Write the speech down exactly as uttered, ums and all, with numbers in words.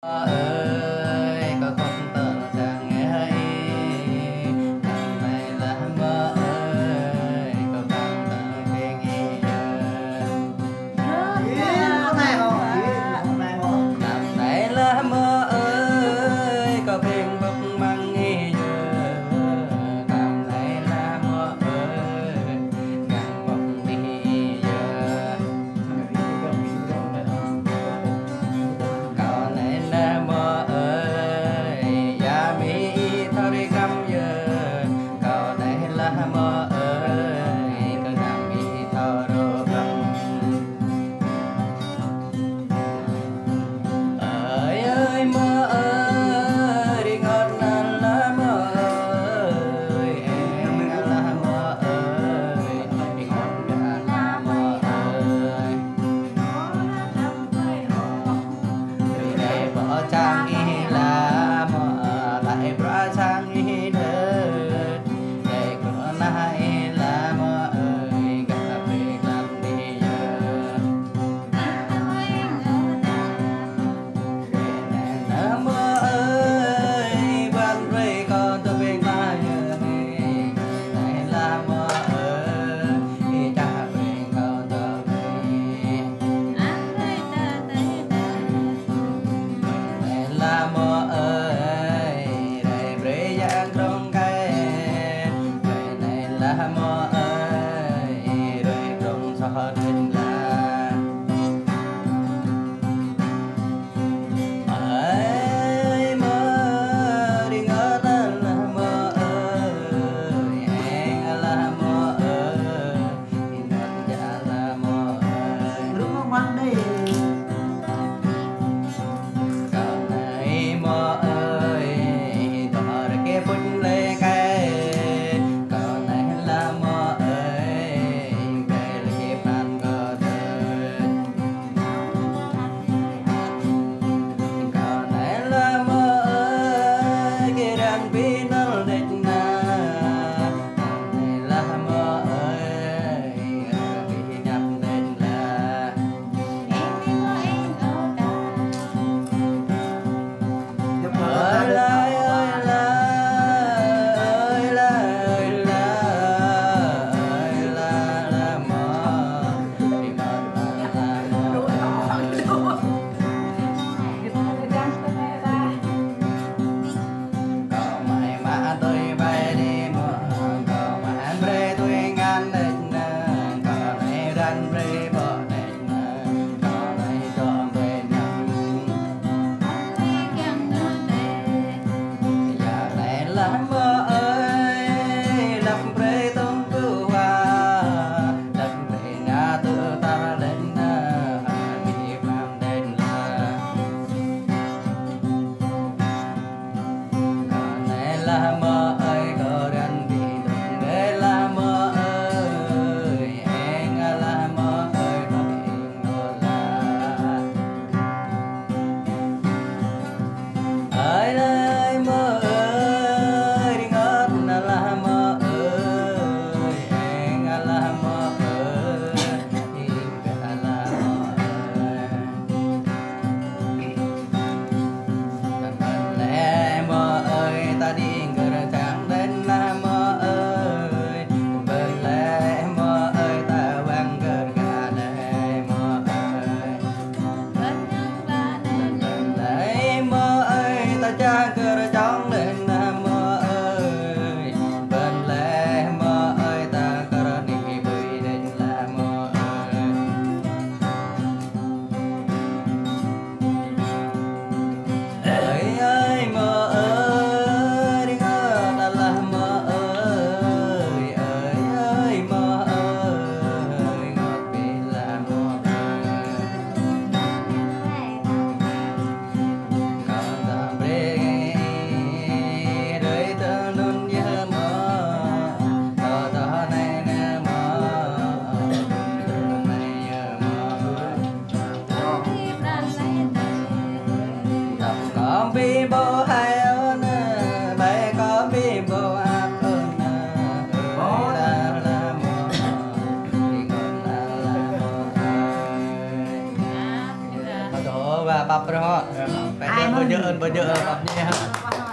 Mơ ơi, kâo khŏm tơl čang ih, năm anai lah mơ ơi, kâo khŏm tơl ƀing ih yơh. Năm anai lah mơ ơi, kâo ƀing bŏk mơ̆ng ih yơh. Năm anai lah mơ ơi, ngang bŏk ih yơh. Kâo anai lah mơ ơi, ya mi ih thâo ri kăm yơh. Kâo anai lah mơ ơi, kơ năm ih thâo rơkăm. Ơi ơi mơ ơi, ring ơ̆t anai lah mơ ơi, eng lah mơ ơi, ring ơ̆t anai lah mơ ơi. Rai bruă čang ih lah mơ, rai bruă čang ih đôč. Rai kơ anai lah mơ ơi, gah ƀing lăm ih yơh. Anai lah mơ ơi, ƀuăn rai kơ tơ ƀing ta yơh. Anai lah mơ ơi, ih čang ƀing kơ tơ ƀing. Anai lah mơ ơi, rai brơi yang krong kai. Anai lah mơ ơi, rai krong soh đôč lah. Ơi mơ, ring ơ̆t anai lah mơ ơi, eng lah mơ ơi. Ih ngŏt ja lah mơ ơi. Rung ngŏt đê. Kâo anai mơ ơi, tơhơr kơ pŭn lĕ kai. Kâo anai lah mơ ơi, ƀai lĕ kơ pran kơ tơ. Kâo anai lah mơ ơi, kơ ran ƀing năl đĕč na. Anai lah mơ ơi, ơi ƀing ñăp đĕč lah. Ơi lah, ơi lah, ơi lah, ơi lah, ơi lah, ơi lah, ơi lah mơ. Kâo mă tui ƀai đĭ mơ̆, kâo mă brơi tui ngăn đĕč na, kâo anai răn brơi ƀô̆ đĕč na, kâo anai dŏ brơi ñăm. Ya anai lah mơ ơi, lăp brơi tơm tŭ wa, lăp brơi ña tŭ tar đĕč na, hơbĭ pam đĕč lah. Anai lah mơ ơi, kơ ran ƀing dŏ anai lah mơ ơi, eng lah mơ ơi, kơ ƀing dŏ lah. Ơi lah mơ ơi, ring ơ̆t anai lah mơ ơi, eng lah mơ ơi, ih gah lah mơ ơi. Bơ̆n lĕ mơ ơi, ta đĭ kơ čang đĕn lah mơ ơi. Bơ̆n lĕ mơ ơi, ta wang kơ gah đĕ mơ ơi. Bơ̆n lĕ mơ ơi, ta čang kơ čang đĕn lah mơ ơi. Bơ̆n lĕ mơ ơi, ta kơ đĭ ƀơi đĕn lah mơ ơi. Ơi ơi mơ ơi, ring ơ̆t anai lah mơ ơi, ơi ơi mơ ơi, ngŏt ƀĭ lah mơ ơi. Kâo tơm brơi, brơi tơnun yơh mơ, kâo tơ anai nă mơ, tơnun anai yơh mơ. Tơm kâo ƀĭ ƀô̆ hai ơ nă, ƀai kâo ƀĭ ƀô̆ ăt ơ nă. Ơi lah lah mơ, ih ngŏt lah lah mơ ơi. Mơ dŏ wa pap rơ̆. Bơjơ̆, bơjơ̆, bơjơ̆.